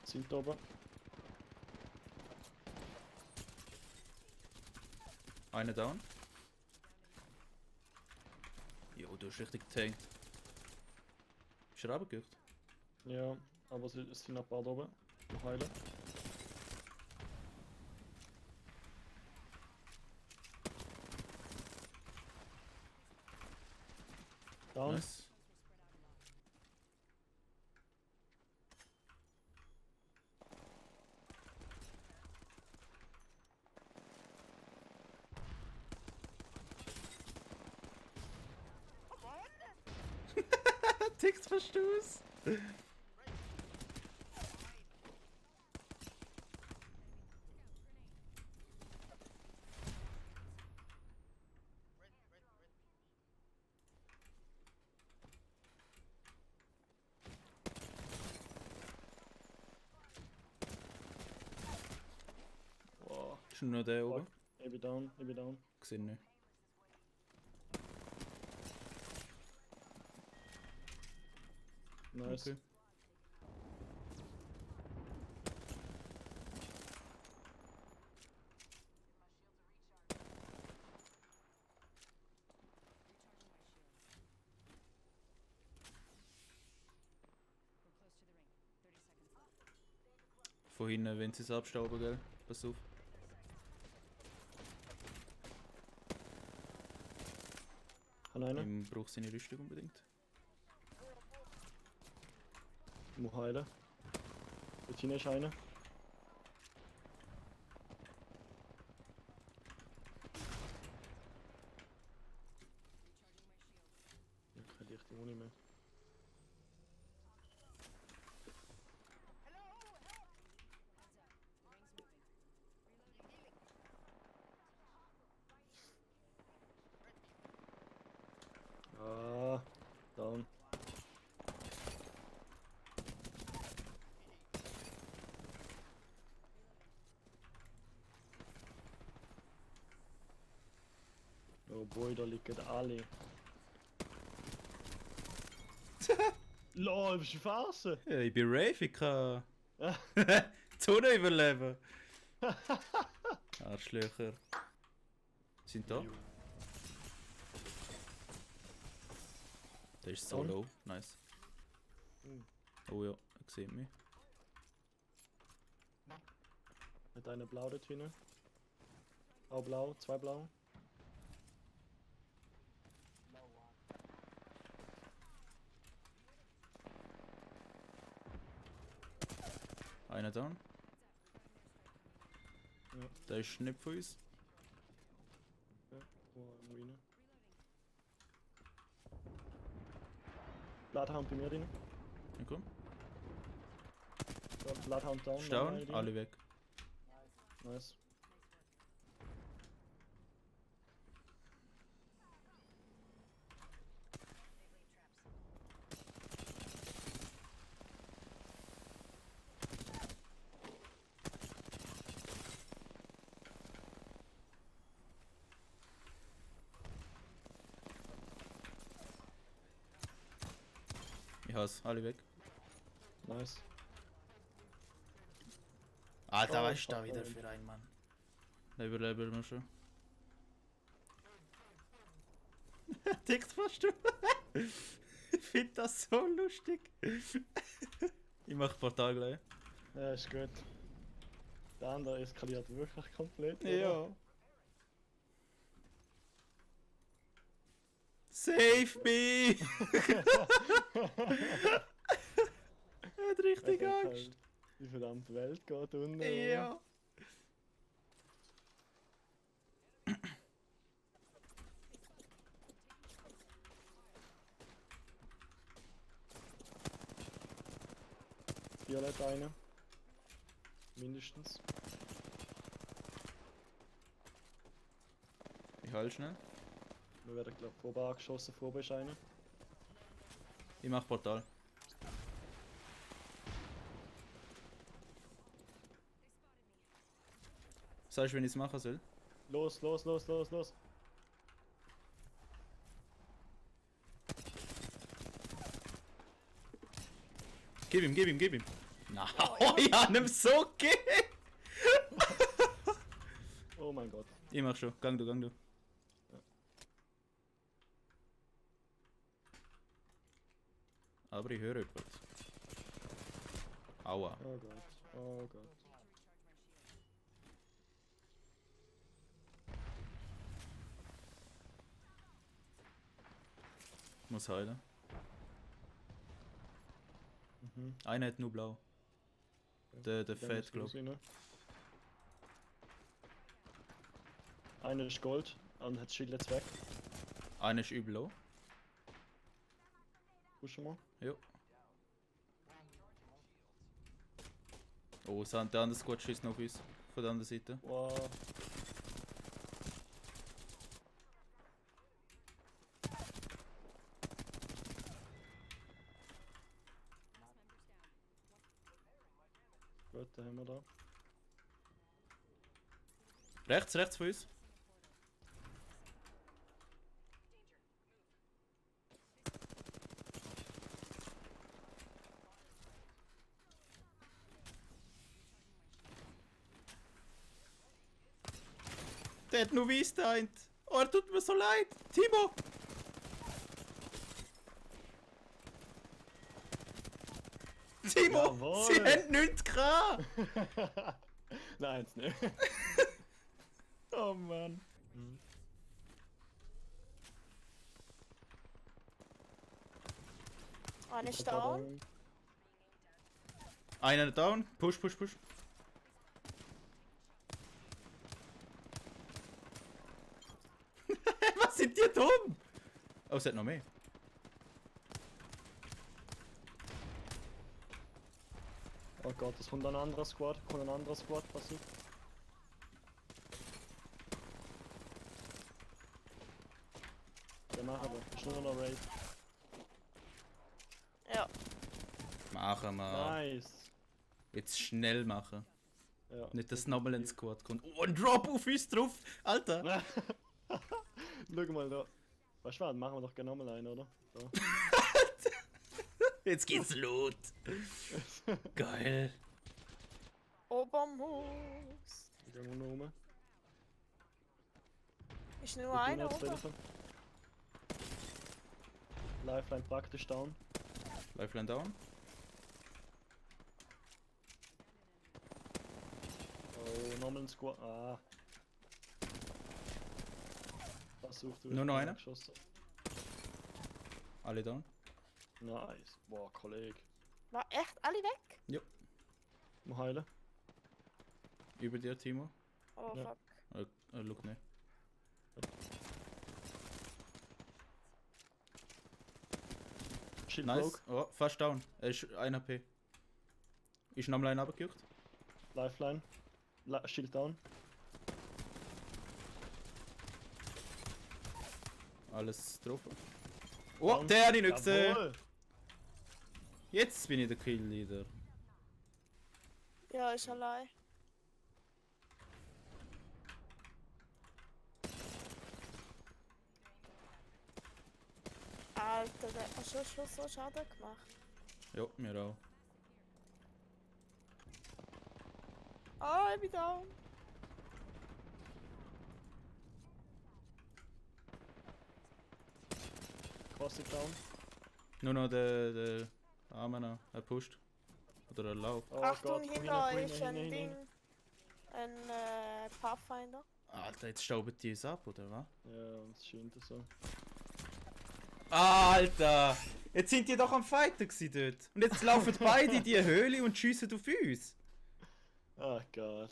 Sind da oben. Einer down. Jo, du hast richtig getankt. Bist du runtergeguckt? Ja, aber es sind noch ein paar da oben. Noch heilen. Down. Nice. Textverstoß. Wow. Ist nur der oben? Ich bin down, ich bin down. Gesehen nicht. Nice. Okay. Von hinten, wenn sie es abstauben, gell? Pass auf. Kann einer? Ich brauche seine Rüstung unbedingt. Ich muss heilen. Dort hinten ist einer. Ich habe keine leichte Uni mehr. Ah, down. Oh boy, da liegen alle. LOL, bist du verarschen? Ja, ich bin Rave, ich kann Ja. die Zone überleben. Arschlöcher. Sind da? Der ist so Und? low. Nice. Oh ja, er sieht mich. Hat einer blau dort hinten. Auch blau, zwei blau. Einer down. Ja. Der ist nicht von uns. Ja, wo irgendwo rein. Bloodhound bei mir drin. Ja, komm. Ja, Bloodhound down. Down, nochmal drin. alle weg. Nice. Ich hasse, alle weg. Nice. Alter, Oh, was ist da fuck, wieder Mann. für ein Mann? Da überleben wir schon. Textverstoß. Ich finde das so lustig. Ich mach Portal gleich. Ja, ist gut. Der andere eskaliert wirklich komplett. oder? Ja. Save me! Er hat richtig Er hat Angst. halt die verdammte Welt geht unten. Ja. Violett einer. Mindestens. Ich halte schnell. Wir werden glaube ich vorbei angeschossen, vorbei ist einer. Ich mach Portal. Sagst du, wenn ich es machen soll? Los, los, los, los, los. Gib ihm, gib ihm, gib ihm. Na, oh, ich hab ihm so gegeben! Oh mein Gott. Ich mach schon. Gang du, gang du. Aber ich höre etwas. Aua. Oh Gott. Oh Gott. Muss heilen. Mhm. Einer hat nur blau. Der Dann Fett, muss glaub raus rein. Einer ist Gold und hat das Schild jetzt weg. Einer ist übel low. Pushen wir. Ja. Oh, der andere Squad schießt noch auf uns. Von der anderen Seite. Wow. Gut, den haben wir da. Rechts von uns. Der hat nur weiß geeint. Oh, er tut mir so leid. Timo! Timo! Jawohl. Sie haben nichts gehabt! Nein, jetzt nicht. Oh Mann. Einer ist down. Einer down. Push, push, push. Was sind die dumm? Oh, es hat noch mehr. Oh Gott, es kommt ein anderer Squad. Pass auf. Der machen wir. Ist nur noch Raid. Ja. Machen wir. Nice. Jetzt schnell machen. Ja. Nicht, dass nochmal ein Squad kommt. Oh, ein Drop auf uns drauf! Alter! Schau mal da. Weißt du was? Machen wir doch gerne nochmal einen, oder? Da. Jetzt geht's los! Geil! Oberm Haus. Gehen wir noch rum. Ist nur einer, oder? Lifeline praktisch down. Lifeline down. Oh, nochmal ein Squad. Ah. Versucht du. Nur noch einer? Geschossen. Alle down. Nice. Boah, Kollege. War echt alle weg? Ja. Mal heilen. Über dir, Timo. Oh Ja. fuck. Look nicht. Shield Nice. broke. Oh, fast down. Er ist 1 HP. Ist nochmal einen runtergejuckt. Lifeline. Shield down. Alles drauf. Oh, Down. der habe ich nicht gesehen. Jawohl. Jetzt bin ich der Kill-Leader. Ja, ist allein. Alter, der hat mir schon so Schaden gemacht. Ja, mir auch. Ah, ich bin down. Crossing down. Nur noch der Arme noch. Er pusht. Oder er läuft. Oh Achtung, Gott, hinter komm euch ist rein, ein rein, Ding. rein. Ein Pathfinder. Alter, jetzt stauben die uns ab, oder was? Ja, es scheint so. Alter! Jetzt sind die doch am Fighten gewesen dort. Und jetzt laufen beide in die Höhle und schiessen auf uns. Oh Gott.